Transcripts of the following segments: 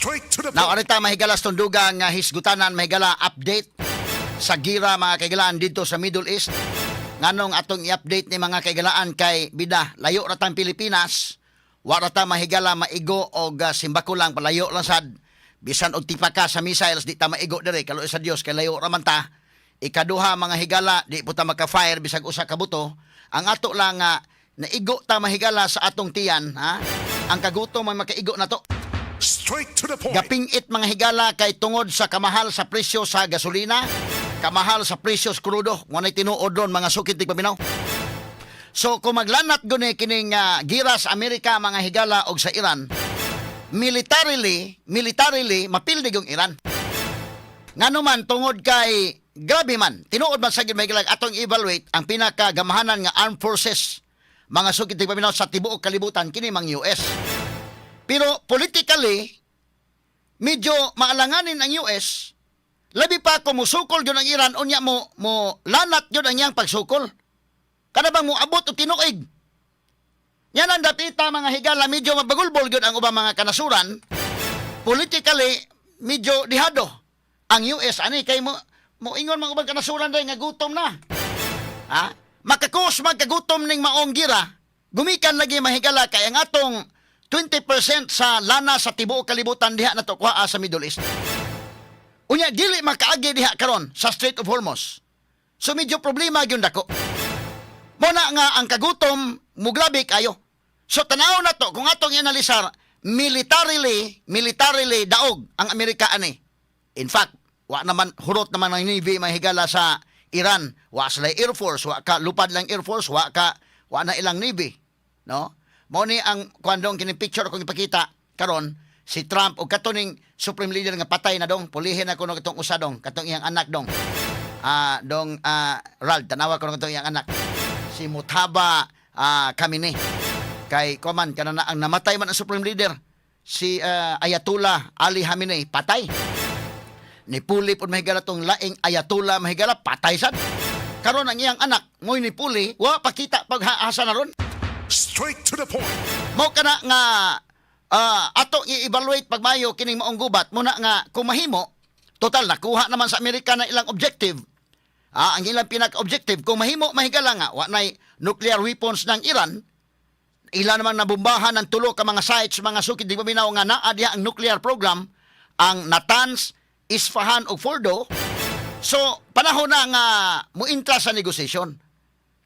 Straight to the Now, point. Ari ta, mahigala, sa tunduga nga hisgutanan, mahigala, update sa gira, mga kaigalaan, dito sa Middle East. Nganong atong i-update ni, mga kaigalaan, kay bida layo ra tang Pilipinas, wa ra ta, mahigala, maigo og simbako lang, palayo lang sad. Bisan og tipaka sa missiles, di ta maigo dire, kaluoy sa Dios kay layo ra man ta. Ikaduha, mga higala, di po ta maka-fire bisag usa ka buto. Ang ato lang nga naigo ta, mahigala, sa atong tiyan, ha? Ang kagutom may makaigo na to. Straight to the point. Gapingit, mga higala, kay tungod sa kamahal sa presyo sa gasolina, kamahal sa presyo sa krudo, mo nay tinuod ron, mga sukit tigpaminaw. So kung maglanat guni kining gira sa Amerika, mga higala, og sa Iran, militarily, militarily mapildi yung Iran. Ngano man, tungod kay grabe man, tinuod man sa gid, mga higala, atong evaluate ang pinakagamahanan nga armed forces, mga sukit tigpaminaw, sa tibuok kalibutan kini mang US. Pero politically, medyo maalanganin ang US, labi pa kung musukol yun ang Iran, unya mo, mo lanat yun ang iyang pagsukol. Kada bang moabot og tinuig. Yan ang dapita, mga higala, medyo mabagulbol yun ang ubang mga kanasuran. Politically, medyo dihado ang US ani kay mo moingon mga ubang kanasuran dahil nga gutom na. Ha? Makakos magkagutom ning maong gira. Gumikan lagi, mahigala, kay ang atong 20% sa lana sa tibuok kalibutan diha na to kuhaa sa Middle East. Unya dili makaagi diha karon sa Strait of Hormuz. So medyo problema gyud dako. Mo na nga ang kagutom mugrabe kayo. So tanaw na to kung atong i-analisar militarily, militarily daog ang Amerika ani. In fact, wa naman hurot naman ang Navy, mahigala, sa Iran. Wa sila Air Force, wa ka lupad lang Air Force, wa ka wa na ilang Navy, no? Mo ni ang kuan dong kini picture kong ipakita karon, si Trump ug katoning supreme leader nga patay na dong, pulihin na kuno katong usa dong, katong iyang anak dong. Dong Rald, tanawa ko katong iyang anak. Si Mojtaba Khamenei. Kay kuman kana na ang namatay man ang supreme leader si Ayatollah Ali Khamenei, patay. Ni puli pud, mahigala, tong laing Ayatollah, mahigala, patay sad. Karon ang iyang anak mo'y ni puli, wa pakita pag asa na ron. Straight to the point. Mo kana nga ato i-evaluate pagmayo kining maong gubat muna nga kung mahimo, total nakuha naman sa Amerika na ilang objective. Ang ilang pinaka-objective, kung mahimo, mahigala, nga wa nay nuclear weapons ng Iran, ila naman nabombahan ng tulo ka mga sites, mga sukid di paminaw, nga naa diha ang nuclear program, ang Natanz, Isfahan ug Fordo. So panahon na nga muintra sa negosyasyon.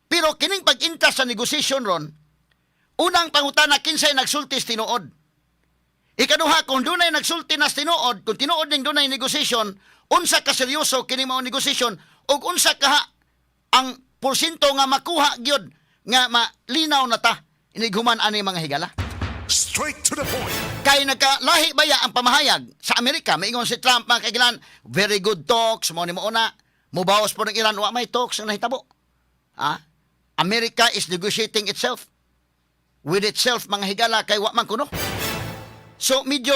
Pero kining pag-intra sa negosyasyon ron, unang pangutana, kinsay nagsulti sa tinuod? Ikaduha, kung dunay nagsulti na sa tinuod, kung tinuod ning dunay negosyasyon, unsa ka seryoso kini mao negosyasyon ug unsa ka ang porsyento nga makuha gyud nga malinaw na ta inighuman ani, mga higala? Straight to the point. Kay nagkalahi baya ang pamahayag sa Amerika. Maingon si Trump, mga kaigilan, very good talks, mo ni mo una. Mubawas po ng Iran, wa may talks ang nahitabo. Ha? America is negotiating itself with itself, mga higala, kay wa man kuno. So medyo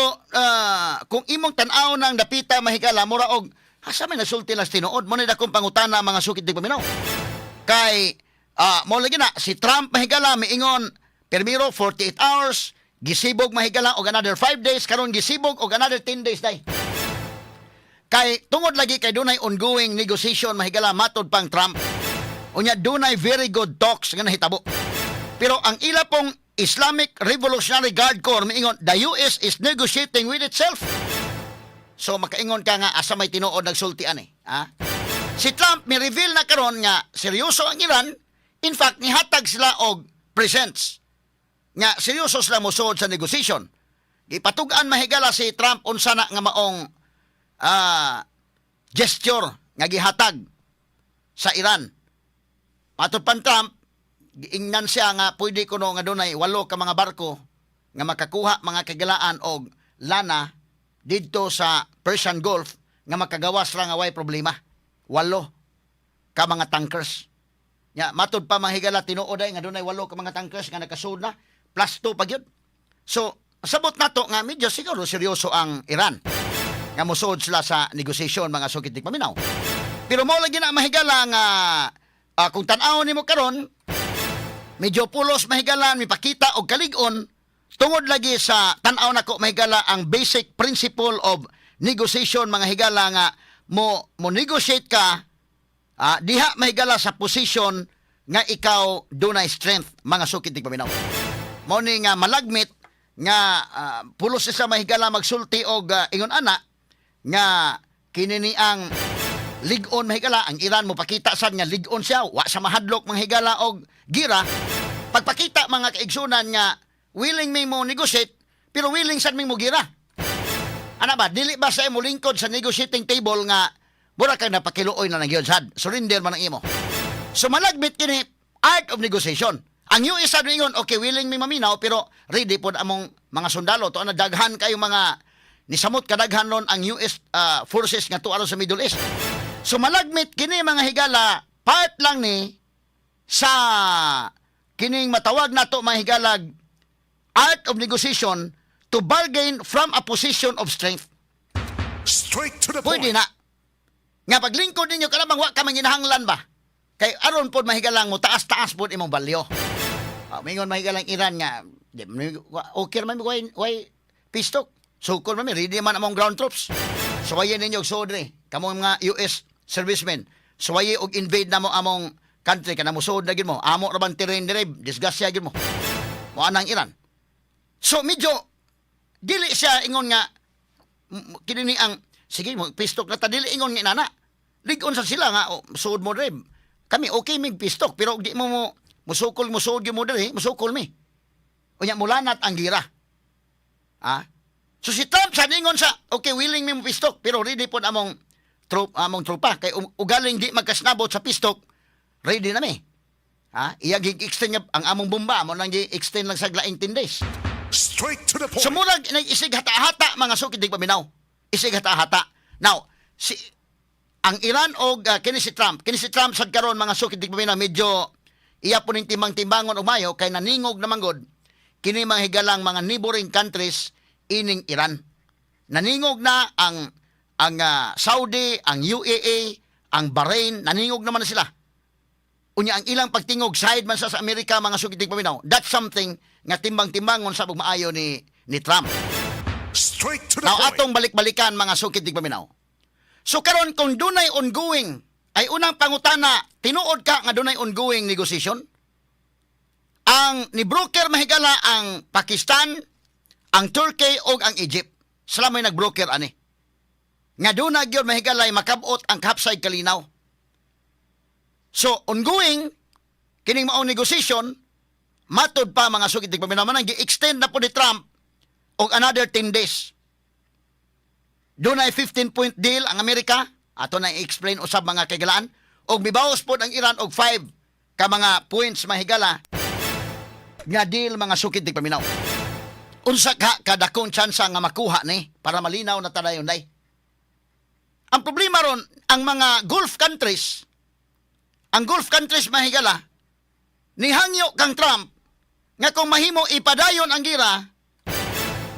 kung imong tan-aw ng dapita, mahigala, mura og asa may nasulti lang sa tinuod mo ni dakong pangutana, mga sukit di paminaw. Kay mo lagi na si Trump, mahigala, miingon primero 48 hours, gisibog, mahigala, og another 5 days, karon gisibog og another 10 days day. Kay tungod lagi kay dunay ongoing negotiation, mahigala, matod pang Trump. Unya dunay very good talks nga nahitabo. Pero ang ila pong Islamic Revolutionary Guard Corps miingon, the US is negotiating with itself. So makaingon ka nga asa may tinuod nagsulti ani, ha? Si Trump mi reveal na karon nga seryoso ang Iran. In fact, nihatag sila og presents nga seryoso sila mosuod sa negotiation. Gipatug-an, mahigala, si Trump unsa na nga maong gesture nga gihatag sa Iran. Matod pan Trump, giingnan siya nga pwede kuno nga dunay walo ka mga barko nga makakuha, mga kagilaan, og lana didto sa Persian Gulf nga makagawas ra nga way problema. Walo ka mga tankers. Nya matod pa, mga higala, tinuod ay nga dunay walo ka mga tankers nga nakasud na, plus 2 pa gyud. So sabot nato nga medyo siguro seryoso ang Iran nga mosuod sila sa negosasyon, mga sukit paminaw. Pero mo lagi na, mahigala, nga kung tan-awon nimo karon, medyo pulos, mahigala, mipakita og kalig-on Tungod lagi sa tan-aw nako, mahigala, ang basic principle of negotiation, mga higala, nga mo mo negotiate ka diha, mahigala, sa position nga ikaw dunay strength, mga sukit paminaw. Mao ni nga malagmit nga pulos sa mahigala magsulti og ingon ana nga kini ni ang lig-on, mahigala, ang Iran mo pakita sad nga lig-on siya, wa sa mahadlok, mga higala, og gira. Pagpakita, mga kaigsunan, nga willing mi mo negotiate pero willing sad mi mo gira. Ana ba, dili ba sa imo lingkod sa negotiating table nga mura kang napakiluoy na lang yun sad, surrender man ang imo? So malagbit kini art of negotiation. Ang US sad ingon, "Okay, willing mi maminaw pero ready pod among mga sundalo." To na daghan kayo mga nisamot kadaghan ron ang US forces nga tuwa sa Middle East. So malagmit kini, mga higala, part lang ni sa kining matawag nato, mga higalag, art of negotiation to bargain from a position of strength. Straight to the point. Pwede na. Nga paglingkod ninyo kanabang wa ka manginahanglan ba? Kay aron pod, mahigalang, mo taas-taas pod imong balyo. Mingon, mahigalang, Iran nga di, okay man, way pistok. Sukol man mi, ready man among ground troops. Suwaye ninyo og suod. Kamo mga US servicemen, suwaye og invade na mo among country kana mosuod na gyud mo. Amo ra bang terrain dire, disgrasya gyud mo. Mo anang Iran. So medyo dili siya ingon nga kini ni ang sige mo pistok na ta, dili ingon nga inana. Lig-on sa sila nga, "Oh, suod mo dire. Kami okay mig pistok pero di mo mo musukol, musuod gyud mo dire, musukol mi." Unya mulanat ang gira. Ah? So si Trump sa ningon sa okay, willing mi mo pistok pero ready pod among tropa kay ugaling di magkasnabot sa pistok, ready na mi. Ha? Iya gi-extend nga ang among bomba mo nang gi-extend lang sa laing 10 days. Straight to the point. So murag nag isig hata-hata, mga sukid paminaw. Isig hata-hata. Now, si ang Iran og kini si Trump, kini si Trump sad karon, mga sukid paminaw, medyo iya po ning timbang-timbangon og mayo kay naningog na manggod kini, mga higalang, mga neighboring countries ining Iran. Naningog na ang Saudi, ang UAE, ang Bahrain, naningog naman na sila. Unya ang ilang pagtingog side man sa Amerika, mga sukitig paminaw. That's something nga timbang-timbangon sa maayo ni Trump. Straight to the Now point. atong balik-balikan, mga sukitig paminaw. So karon kung dunay ongoing ay unang pangutana, tinuod ka nga dunay ongoing negotiation? Ang ni broker, mahigala, ang Pakistan, ang Turkey ug ang Egypt. Sila may nag-broker ani. Nga duna gyud, mahigala, makabot ang kapsay kalinaw. So ongoing kining maong negotiation matod pa, mga sugid paminaw, man gi-extend na po ni Trump og another 10 days. Dunay 15 point deal ang Amerika, ato na i-explain usab, mga kaigalaan, og mibawas pod ang Iran og 5 ka mga points, mahigala, nga deal, mga sukid paminaw. Unsa ka kadakong tsansa nga makuha ni para malinaw na tadayon day? Ang problema ron, ang mga Gulf countries, ang Gulf countries, mahigala, nihangyo kang Trump nga kung mahimo ipadayon ang gira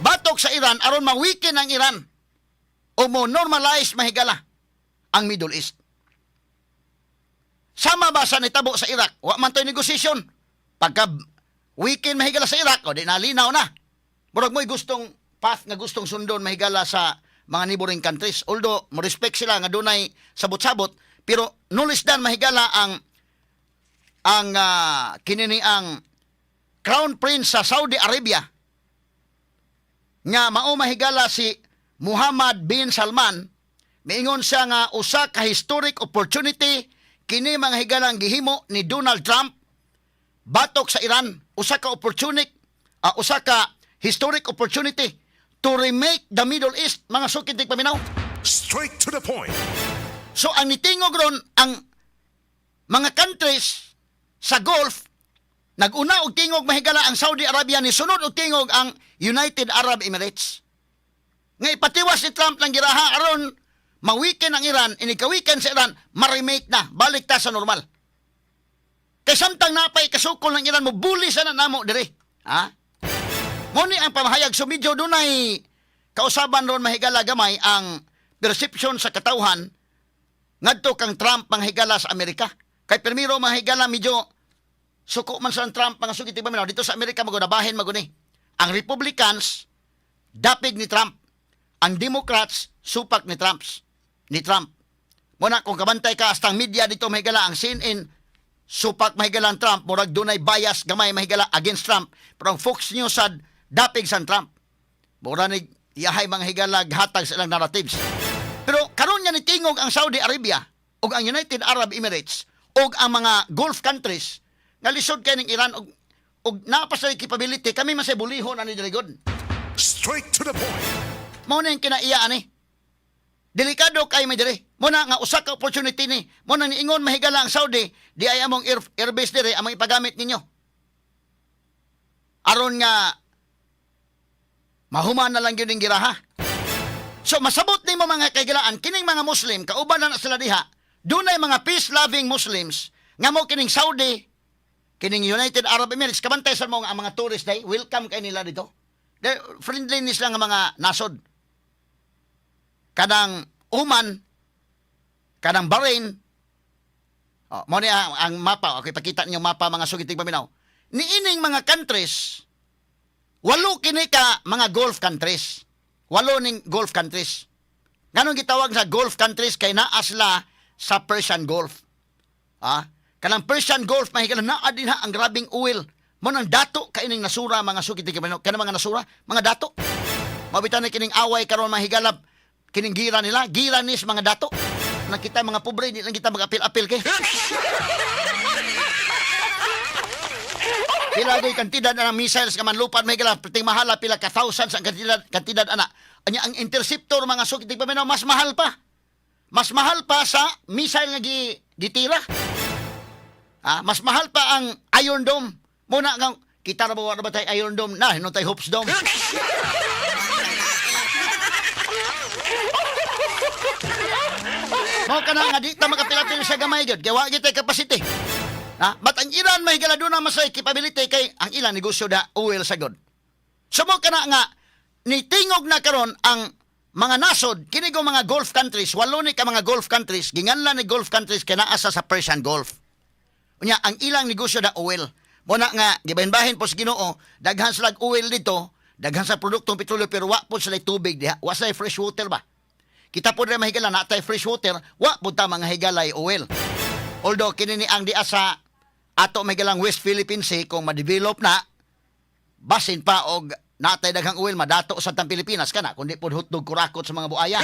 batok sa Iran aron ma-weaken ang Iran o mo normalize, mahigala, ang Middle East. Sama ba sa nitabo sa Iraq? Wa man to'y negosasyon. Pagka weaken, mahigala, sa Iraq, o di nalinaw na. Murag mo'y gustong path nga gustong sundon, mahigala, sa mga neighboring countries. Although, mo respect sila nga dunay sabot-sabot, pero nulis dan, mahigala, ang kinini ang Crown Prince sa Saudi Arabia nga mao, mahigala, si Muhammad bin Salman, miingon siya nga usa ka historic opportunity kini, mga higalang gihimo ni Donald Trump batok sa Iran, usa ka historic opportunity to remake the Middle East, mga sukid paminaw. Straight to the point. So ang nitingog ron ang mga countries sa Gulf, naguna og tingog, mahigala, ang Saudi Arabia, ni sunod og tingog ang United Arab Emirates. Nga ipatiwas ni Trump ng giraha aron ma-weaken ang Iran, inikawiken sa Iran, ma-remake na, balik ta sa normal. Kay samtang napay kasukol ng Iran, mo bully sa na namo dire. Ha? Mo ni ang pamahayag, so medyo dunay kausaban ron, mahigala, gamay ang perception sa katawhan ngadto kang Trump, manghigala, sa Amerika. Kay primero, mahigala, medyo suko man sa Trump, mga sugit paminaw dito sa Amerika, magunabahin maguni. Ang Republicans dapig ni Trump. Ang Democrats supak ni Trumps. Ni Trump. Muna kung kabantay ka hasta ang media dito, mahigala, ang CNN supak, mahigala, ang Trump, murag dunay bias gamay, mahigala, against Trump, pero ang Fox News sad dapig sa Trump. Mura ni iyahay mga higala hatag sa ilang narratives. Pero karon nga nitingog ang Saudi Arabia ug ang United Arab Emirates ug ang mga Gulf countries nga lisod kay ning Iran ug naa pa sa capability, kami man say bulihon ani diri gud. Straight to the point. Mao na yung kinaiya ani. Delikado kay may diri. Mo na nga usa ka opportunity ni. Mo na niingon, mahigala, ang Saudi, di ay among airbase diri among ipagamit ninyo. Aron nga mahuman na lang yun yung giraha. So masabot nimo, mga kaigalaan, kining mga Muslim kauban na na sila diha. Dunay mga peace-loving Muslims nga mo kining Saudi, kining United Arab Emirates, kabantay sa mo nga ang mga tourist day, welcome kay nila dito. Friendly ni sila nga mga nasod. Kanang Oman, kanang Bahrain, oh, mo ni ang mapa, okay, ipakita ninyo mapa, mga sukiting paminaw. Niining mga countries, walo kini ka mga Gulf countries. Walo ning Gulf countries. Nganong gitawag sa Gulf countries? Kay naa sila sa Persian Gulf. Ah, kanang Persian Gulf, mahigala, naa din ha ang grabing oil. Mo nang dato kaining nasura, mga sukiting paminaw. Kanang mga nasura, mga dato. Mabitan na kining away karon, mahigala, kining gira nila, gira nis mga dato. Nakita mga pobre, di lang kita mag-apil-apil kay. Pila goy kantidad na ng missiles nga manlupad, may gala, perting mahala, pila ka thousands ang kantidad ana. Anya ang interceptor, mga sukit paminaw, mas mahal pa. Mas mahal pa sa missile nga gitira. Ah, mas mahal pa ang Iron Dome. Muna nga kita ra ba, wa ra ba tay Iron Dome na, hinon tay Hopes Dome. Mao kana nga di ta makapilapil sa gamay gyud kay wa gyud tay capacity. Ha? But ang Iran, may higala, doon na masay capability kay ang ilang negosyo da oil sa god. So mo kana nga nitingog na karon ang mga nasod kini go mga Gulf countries, walo ni ka mga Gulf countries, ginganlan ni Gulf countries kay naa sa Persian Gulf. Unya ang ilang negosyo da oil. Mo na nga gibahin-bahin po sa Ginoo, daghan sila oil dito, daghan sa produktong petrolyo, pero wa po sila tubig diha, wa sila fresh water ba. Kita po rin, mahigala, natay fresh water, wa po ta mga higalay oil. Although kini ni ang diya sa ato may galang West Philippine Sea, kung ma-develop na, basin pa og natay daghang oil, madato sa tang Pilipinas kana kundi pod hotdog kurakot sa mga buaya.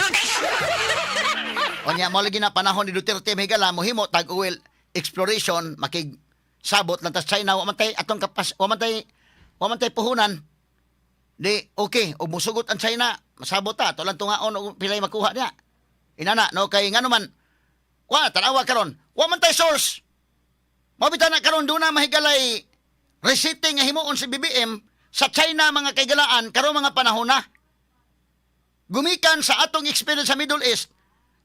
Unya mo lagi na panahon ni Duterte, may gala, mohimo tag oil exploration, makig sabot lang ta sa China, wa man tay atong kapas, wa man tay puhunan di okay og musugot ang China, masabot ta ato lang tungaon og pilay makuha niya inana, no? Kay ngano man, wa tanawa karon, wa man tay source. Mao bitaw na karon duna, mahigalay, resetting nga himuon si BBM sa China, mga kaigalaan, karon mga panahon na. Gumikan sa atong experience sa Middle East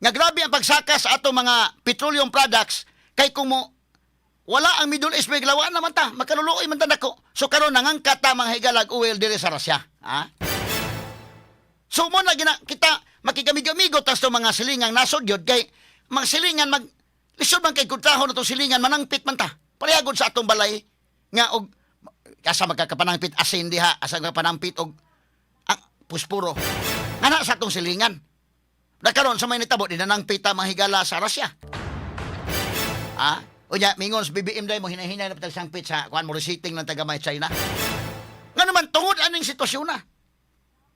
nga grabe ang pagsaka sa atong mga petroleum products, kay kung mo wala ang Middle East, may glawaan naman ta, makaluluoy man ta nako. So karon nangangkat ta, mga higalag, oil diri sa Russia, ha? So mo na gina kita makigamigo-amigo tas to mga silingang nasod yun, kay mga silingan mag lisod man kay kontrahon na tong silingan, manangpit man ta. Parehagod sa atong balay nga og asa magkakapanangpit asin diha, asa magkapanampit og ang puspuro. Nga na sa atong silingan. Na karon sa may nitabo, di nanangpit ta, mga higala, sa Russia. Ah, unya mingon sa BBM day mo hinay-hinay na patag sangpit sa kuan mo, receipting ng taga may China. Nga naman tungod aning sitwasyon na.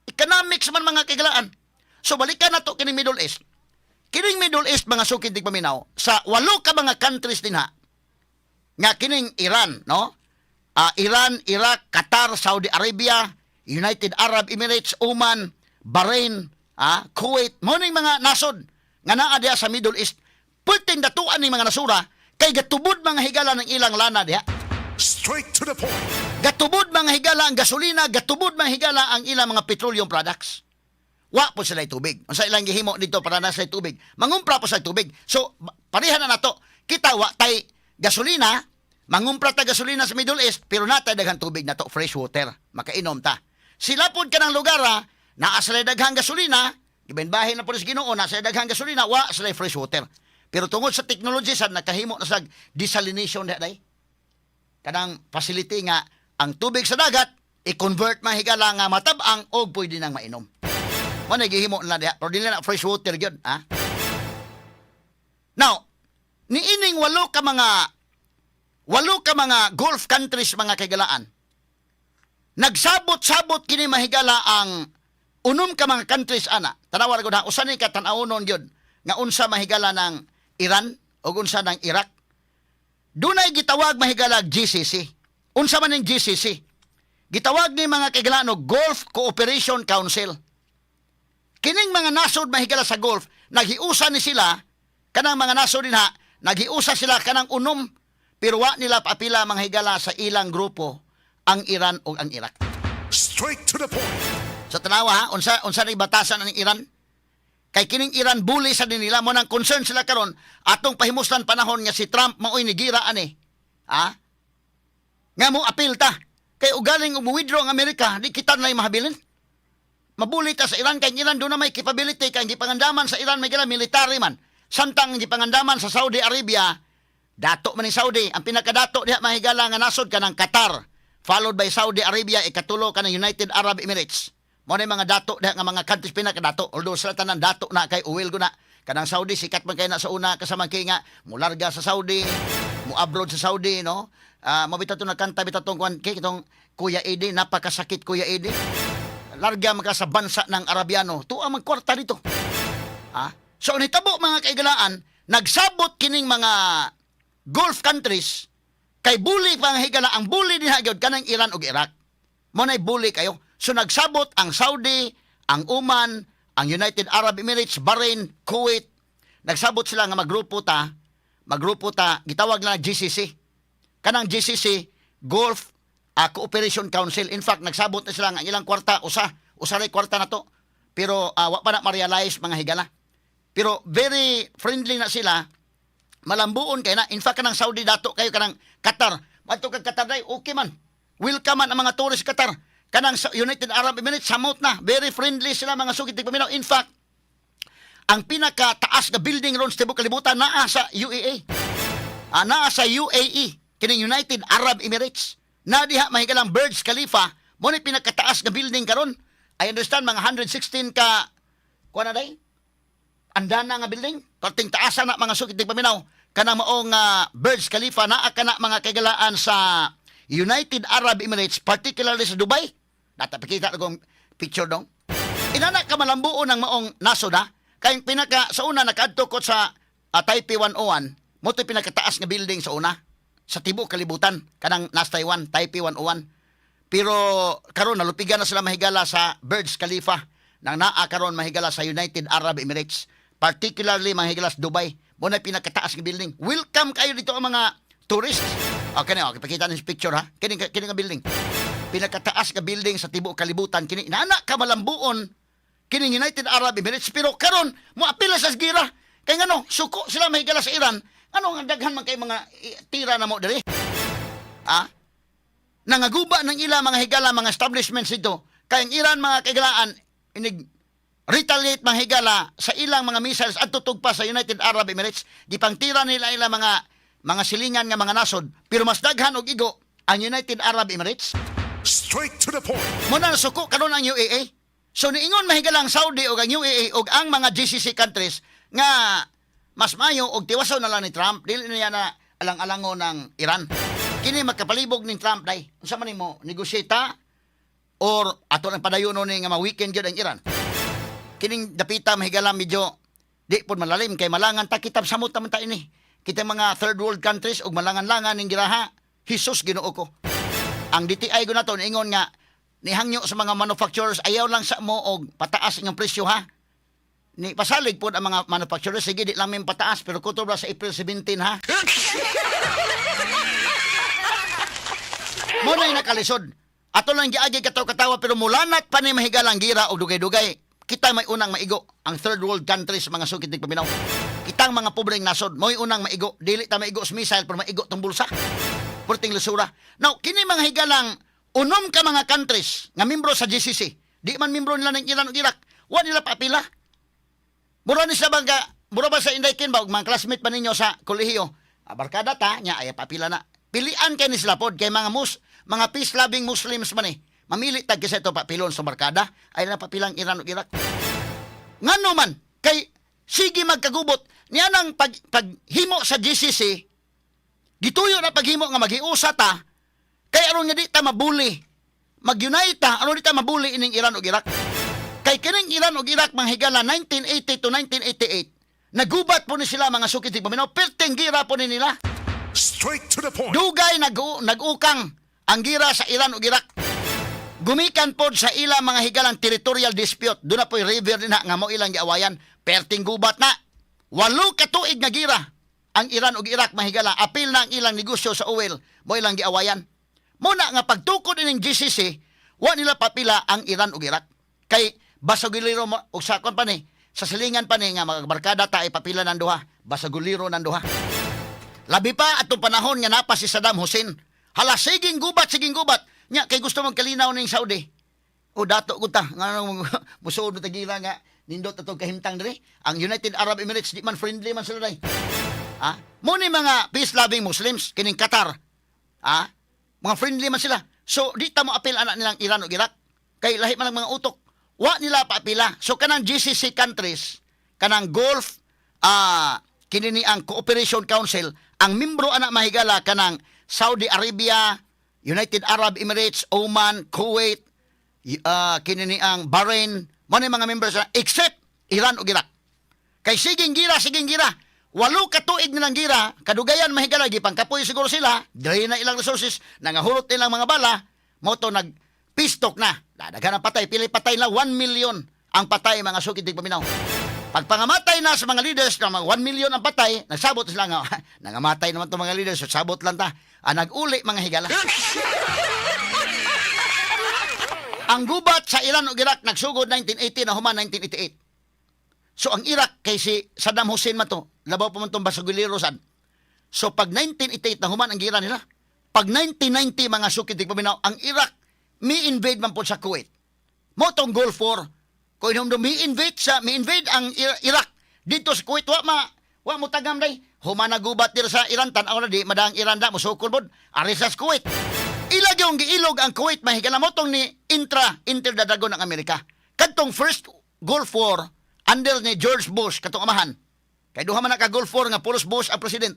Economics man, mga kaigalaan. So balikan na to kining Middle East. Kining Middle East, mga sukid di paminaw, sa walo ka mga countries dinha nga kining Iran, no? Ah, Iran, Iraq, Qatar, Saudi Arabia, United Arab Emirates, Oman, Bahrain, Kuwait, mo ning mga nasod nga naa diha sa Middle East. Pulting datuan ning mga nasura kay gatubod, mga higala, ng ilang lana diha. Straight to the point. Gatubod, mga higala, ang gasolina, gatubod, mga higala, ang ilang mga petroleum products. Wa po sila tubig. Unsa ilang gihimo dito para na sila tubig? Mangumpra po sila tubig. So, pareha na nato. Kita wa tay gasolina, mangumpra ta gasolina sa Middle East, pero natay daghang tubig nato, fresh water. Makainom ta. Sila pod kanang lugar ha, naa sila daghang gasolina, gibahin na po sa Ginoo, naa sila daghang gasolina, wa sila fresh water. Pero tungod sa technology sa nakahimo na sa desalination diha day, kanang facility nga ang tubig sa dagat I-convert, mga higala, nga matabang og pwede nang mainom. Mo na gihimo nila diha, pero dili na fresh water gyud, ha. Now, niining walo ka mga Gulf countries, mga kaigalaan. Nagsabot-sabot kini, mahigala, ang unom ka mga countries ana. Tanawa ra gud ha, usa ni ka tan-awonon gyud nga unsa, mahigala, ng Iran ug unsa ng Iraq. Dunay gitawag, mahigala, GCC. Unsa man ning GCC? Gitawag ni, mga kaigalaan, og Gulf Cooperation Council. Kining mga nasod, mahigala, sa Gulf, naghiusa ni sila kanang mga nasod dinha, naghiusa sila kanang unom, pero wa nila paapila, mga higala, sa ilang grupo ang Iran o ang Iraq. Straight to the point. Sa tanawa ha, unsa unsa ni batasan ang Iran? Kay kining Iran, bully sa din nila mo nang concern sila karon atong pahimuslan panahon nga si Trump maoy ni gira ani. Ha? Nga mo apil ta. Kay ugaling withdraw ang Amerika, di kita na mahabilin. Mabully ta sa Iran kay ang Iran doon na may capability kay ang gipangandaman sa Iran may gila military man. Samtang ang gipangandaman sa Saudi Arabia, dato man ni Saudi, ang pinakadato diha, mahigala, nga nasod kanang Qatar, followed by Saudi Arabia, ikatulo kanang United Arab Emirates. Mo na yung mga dato diha nga mga countries, pinakadato. Although sila tanan dato na kay uwil ko na. Kanang Saudi sikat man kay na sa una kasama kay nga mularga sa Saudi, mo abroad sa Saudi, no? Ah, mabita to nagkanta bitaw tong kuan kay kitong Kuya Eddie, napakasakit, Kuya Eddie. Larga man ka sa bansa ng Arabiano, tuwa magkwarta dito. Ha? So nitabo, mga kaigalaan, nagsabot kining mga Gulf countries kay bully pa ang higala, ang bully din gyud kanang Iran ug Iraq. Mo nay bully kayo. So nagsabot ang Saudi, ang Oman, ang United Arab Emirates, Bahrain, Kuwait. Nagsabot sila nga magrupo ta, gitawag na GCC. Kanang GCC, Gulf Cooperation Council. In fact, nagsabot na sila nga ang ilang kwarta, usa ray kwarta na to. Pero wa pa na ma-realize, mga higala. Pero very friendly na sila, malambuon kay na. In fact, kanang Saudi dato kayo, kanang Qatar. Madto kag Qatar day, okay man. Welcome man ang mga tourist Qatar. Kanang sa United Arab Emirates, samot na. Very friendly sila, mga sukit paminaw. In fact, ang pinakataas na building ron sa tibuok kalibutan naa sa UEA. Ah, naa sa UAE, kining United Arab Emirates. Na diha, mahigalang Burj Khalifa, mo ni pinakataas na building karon. I understand mga 116 ka kuan na day? Andana nga building, perting taasa na, mga sukit paminaw. Kanang maong Burj Khalifa naa kana, mga kaigalaan, sa United Arab Emirates, particularly sa Dubai. Natapikita kong picture dong. Inana ka malambuon ng maong nasod ha. Kay pinaka sa una nakaadto ko sa Taipei 101, mo to'y pinakataas nga building sa una sa tibuok kalibutan kanang nas Taiwan, Taipei 101. Pero karon nalupigan na sila, mahigala, sa Burj Khalifa nang naa karon, mahigala, sa United Arab Emirates, particularly, mahigala, sa Dubai. Mo na pinakataas nga building. Welcome kayo dito ang mga tourists. Okay na, okay, pakita ni picture ha. Kini kini nga building. Pinakataas nga building sa tibuok kalibutan kini. Nana ka malambuon kining United Arab Emirates, pero karon mo apila sa gira. Kay ngano suko sila, mahigala, sa Iran. Ano nga daghan man kay mga tira na mo diri? Ah? Nangaguba ng ila, mga higala, mga establishments ito. Kay ang Iran, mga kaigalaan, inig retaliate, mga higala, sa ilang mga missiles at tutug pa sa United Arab Emirates. Gipangtira nila ilang mga silingan nga mga nasod, pero mas daghan og igo ang United Arab Emirates. Straight to the point. Mo na nasuko karon ang UAE. So niingon, mahigala, ang Saudi o ang UAE o ang mga GCC countries nga mas mayo og tiwason na lang ni Trump, dili niya na alang-alango ng Iran. Kini magkapalibog ni Trump day. Unsa man nimo, negotiate ta or ato nang padayono ni nga ma-weaken gyud ang Iran? Kining dapita, mahigala, medyo di pod malalim kay malangan ta kitab samot naman ta ini. Kita mga third world countries og malangan-langan ning giraha. Jesus, Ginoo ko. Ang DTI ko na to niingon nga nihangyo sa mga manufacturers, ayaw lang sa mo og pataas inyong presyo ha. Ni pasalig pod ang mga manufacturers, sige, di lang min pataas pero kutob ra sa April 17 ha. Mo na nakalisod. Ato lang giagi kataw-katawa, pero mulanat pa ni, mahigalang, gira og dugay-dugay. Kita may unang maigo ang third world countries, mga sukit ng paminaw. Kitang mga pobreng nasod mo'y unang maigo. Dili ta maigo sa missile pero maigo tong bulsa. Purting lusura. Now, kini, mga higalang, unom ka mga countries nga membro sa GCC. Di man membro nila ng Iran ug Iraq. Wa nila paapila. Mura ni sila bang mura ba sa Inday Ken ba og mga classmate pa ninyo sa kolehiyo? Ah, barkada ta nya ay papila na. Pilian kay ni sila pod kay mga peace loving Muslims man eh. Mamili tag kinsa ato papilon sa barkada, ay na papilang Iran ug Iraq. Ngano man kay sige magkagubot niya nang paghimo sa GCC, gituyo na paghimo nga maghiusa ta kay aron nga di ta mabuli. Mag-unite ta aron di ta mabuli ining Iran ug Iraq. Kay kining Iran ug Iraq, mga higala, 1980 to 1988, nagubat po ni sila, mga suki tigpaminaw, perting gira po ni nila. Straight to the point. Dugay nag-ukang ang gira sa Iran ug Iraq. Gumikan pod sa ila, mga higalang, territorial dispute. Doon na po'y river din na nga mo ilang giawayan. Perting gubat na. 8 ka tuig nga gira ang Iran ug Iraq, mahigala. Apil na ang ilang negosyo sa oil mo ilang giawayan. Muna nga pagtukod ining GCC, wa nila papila ang Iran ug Iraq. Kay basaguliro mo ug sa kon pa ni sa silingan pa ni nga mga barkada ta ay papila ng duha, basaguliro ng duha. Labi pa atong panahon nga napa si Saddam Hussein. Hala, siging gubat, siging gubat. Nya kay gusto mong kalinaw ning Saudi. O dato ko ta nga musuod ta gira nga nindot atong kahimtang diri. Ang United Arab Emirates di man friendly man sila day. Ha? Mo ni mga peace-loving Muslims kining Qatar. Ha? Mga friendly man sila. So di ta mo apil ana nilang Iran ug Iraq kay lahi man ang mga utok. Wa nila paapila. So kanang GCC countries, kanang Gulf kini ni ang Cooperation Council, ang membro ana, mahigala, kanang Saudi Arabia, United Arab Emirates, Oman, Kuwait, kini ni ang Bahrain, mo ni mga members na except Iran ug Iraq. Kay siging gira, siging gira. 8 ka tuig nilang gira, kadugayan, mahigala, gipangkapoy siguro sila, dili na ilang resources, nangahurot nilang mga bala, moto nag peace talk na. Daghan ang patay, pili patay na 1 million ang patay, mga suki tigpaminaw. Pagpangamatay na sa mga leaders, na mga 1 million ang patay, nagsabot sila nga, nangamatay naman itong mga leaders, so sabot lang ta. Ah, nag-uli, mga higala. Ang gubat sa Iran ug Iraq nagsugod 1980 na human 1988. So ang Iraq kay si Saddam Hussein man to, labaw pa man tong basagulero sad. So pag 1988 na human ang gira nila. Pag 1990, mga suki tigpaminaw, ang Iraq mi-invade man po sa Kuwait. Mo tong Gulf War. Kung inom mi-invade ang Iraq dito sa Kuwait, wa mo tagam day. Human nagubat dira sa Iran, tan-aw na di madang Iran da mosukol bod ari sa Kuwait. Ila gyud giilog ang Kuwait, mahigala, mo tong ni intra enter the dragon ng Amerika. Kadtong first Gulf War under ni George Bush katong amahan. Kay duha man na ka Gulf War nga pulos Bush ang president.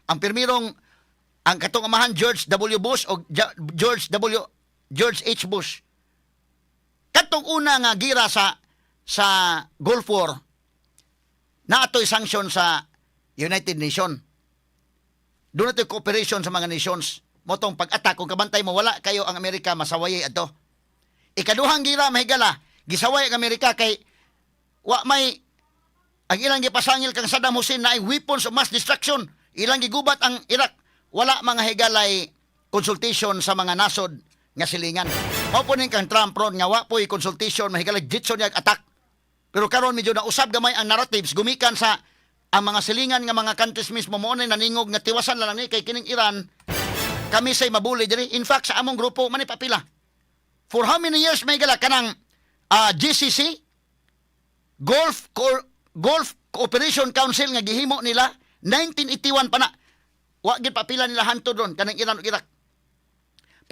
Ang pirmirong ang katong amahan George W. Bush o George W. George H. Bush. Katong una nga gira sa Gulf War na atoy sanction sa United Nation. Doon na cooperation sa mga nations. Motong pag-attack, kung kabantay mo, wala kayo ang Amerika masaway ato. Ikaduhang gira, mahigala, gisaway ang Amerika kay wa may ang ilang gipasangil kang Saddam Hussein na ay weapons of mass destruction. Ilang gigubat ang Iraq. Wala, mga higalay, consultation sa mga nasod nga silingan. Mao po ning kang Trump ron nga wa po'y consultation, mahigalay, ditso niya attack. Pero karon medyo nausab gamay ang narratives gumikan sa ang mga silingan nga mga countries mismo mo na naningog nga tiwasan lang ni kay kining Iran kami say mabuli diri. In fact, sa among grupo man papila. For how many years may gala kanang GCC, Gulf Cooperation Council nga gihimo nila 1981 pa na. Wa gid papila nila hantod ron kanang Iran ug Iraq.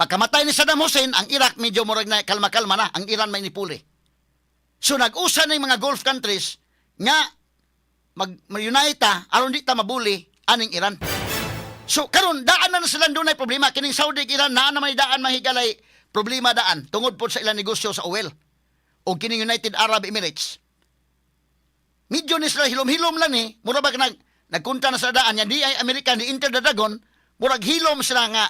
Pagkamatay ni Saddam Hussein, ang Iraq medyo murag na kalma-kalma na, ang Iran may nipuli. So nag-usa na yung mga Gulf countries nga mag unite ta aron di ta mabuli aning Iran. So karon daan na na silang dunay problema kining Saudi ug Iran naa naman daan, mahigalay, problema daan tungod po sa ilang negosyo sa oil o kining United Arab Emirates. Medyo ni sila hilom-hilom lang ni, mura ba nagkunta na sa daan nga di ay Amerika ni enter the dragon, murag hilom sila nga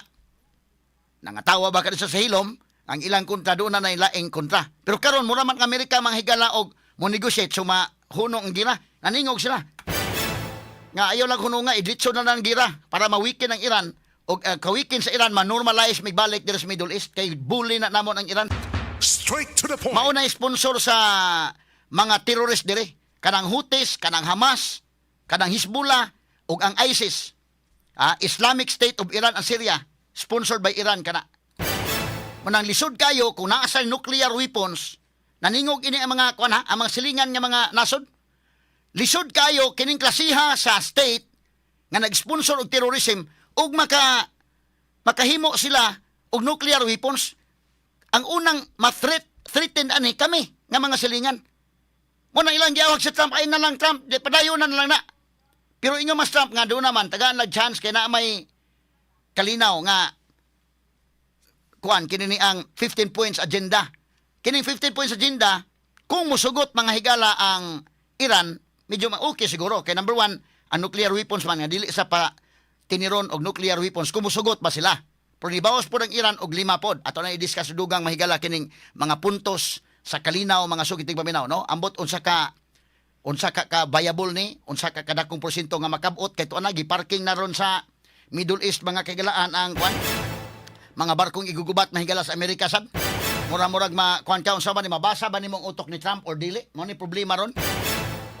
nangatawa ba ka sa hilom, ang ilang kontra doon na laing kontra. Pero karon mura man ang Amerika, mga higala, og mo negotiate so mahunong ang gira. Naningog sila. Nga ayaw lang hunong nga iditso na lang ang gira para mawikin ang Iran og kawikin sa Iran, ma-normalize migbalik diri sa Middle East kay bully na namon ang Iran. Straight to the point. Mao na sponsor sa mga terrorist diri, kanang Houthis, kanang Hamas, kanang Hezbollah ug ang ISIS. Ah, Islamic State of Iran and Syria, sponsored by Iran kana. Manang lisod kayo kung naa sa nuclear weapons, naningog ini ang mga kuan ha, ang mga silingan nga mga nasod. Lisod kayo kining klasiha sa state nga nag-sponsor og terrorism ug makahimo sila og nuclear weapons. Ang unang ma-threat, threaten ani kami nga mga silingan. Mo na ilang giawag si Trump, ay na lang Trump, di padayon na lang na. Pero ingon mas Trump nga doon naman, tagaan lag chance kay na may kalinaw nga kuan kini ni ang 15 points agenda. Kining 15 points agenda, kung musugot, mga higala, ang Iran, medyo okay siguro. Kay number one, ang nuclear weapons man nga dili sa pa tiniron og nuclear weapons kung musugot ba sila. Pero nibawas po ng Iran og lima pod. Ato na i-discuss dugang, mahigala, kining mga puntos sa kalinaw, mga suki tigpaminaw, no? Ambot unsa ka viable ni, unsa ka kadakong porsyento nga makabot kay tuwa na giparking na ron sa Middle East, mga kaigalaan, ang kuan, mga barkong igugubat, mahigala, sa Amerika sab. Mura-murag ma kuan ka, unsa ba ni, mabasa ba nimong utok ni Trump or dili? Mo ni problema ron.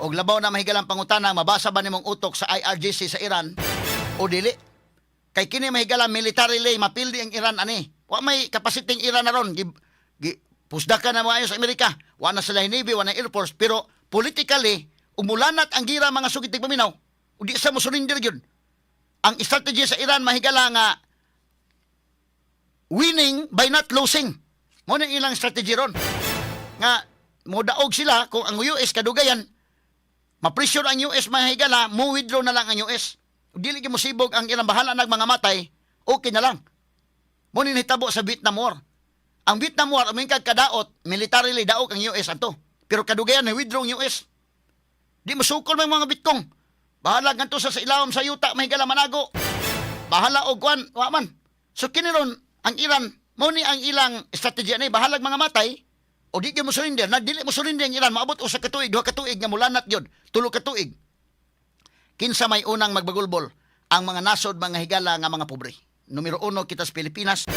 Og labaw na, mahigalang pangutana, mabasa ba nimong utok sa IRGC sa Iran o dili? Kay kini, mahigala, militarily mapildi ang Iran ani. Wa may capacity ang Iran na ron. Gi pusdaka na maayo sa Amerika. Wa na sila Navy, wa na Air Force, pero politically umulanat ang gira, mga suki tigpaminaw. Ug di sa mo surrender gyud. Ang strategy sa Iran, mahigala, nga winning by not losing. Mo na ilang strategy ron. Nga modaog sila kung ang US kadugayan ma-pressure ang US, mahigala, mo withdraw na lang ang US. Dili gyud mosibog ang ilang, bahala nag mga matay, okay na lang. Mo ni nahitabo sa Vietnam War. Ang Vietnam War, uming kag kadaot, militarily daog ang US ato. Pero kadugayan na withdraw ang US. Di mo sukol may mga Vietcong. Bahala ngadto sa ilawom sa yuta, mahigala, manago. Bahala og kwan, wa man. So kini ron ang Iran, mo ni ang ilang strategy ani, bahalag mga matay o di gyud mo surrender, nagdili mo surrender ang Iran, maabot usa ka tuig, 2 ka tuig nga mulanat gyud, 3 ka tuig. Kinsa may unang magbagulbol? Ang mga nasod, mga higala, nga mga pobre. Numero uno kita sa Pilipinas.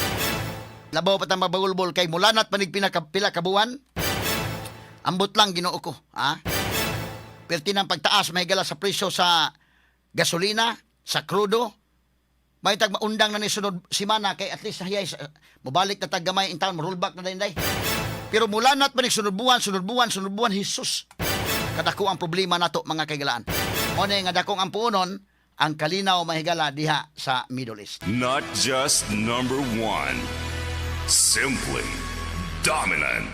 Labaw pa tang mabagulbol kay mulanat manig pinaka, pila ka buwan. Ambot lang, Ginoo ko, ha? Perti ng pagtaas, mahigala, sa presyo sa gasolina, sa krudo. May tag maundang na ni sunod simana kay at least hayay mobalik na tag gamay in town, rollback na day. Pero mulanat manig sunod buwan, sunod buwan, sunod buwan, Jesus. Kadako ang problema nato, mga kaigalaan. Mo nga dakong ang puonon ang kalinaw, mahigala, diha sa Middle East. Not just number one, simply dominant.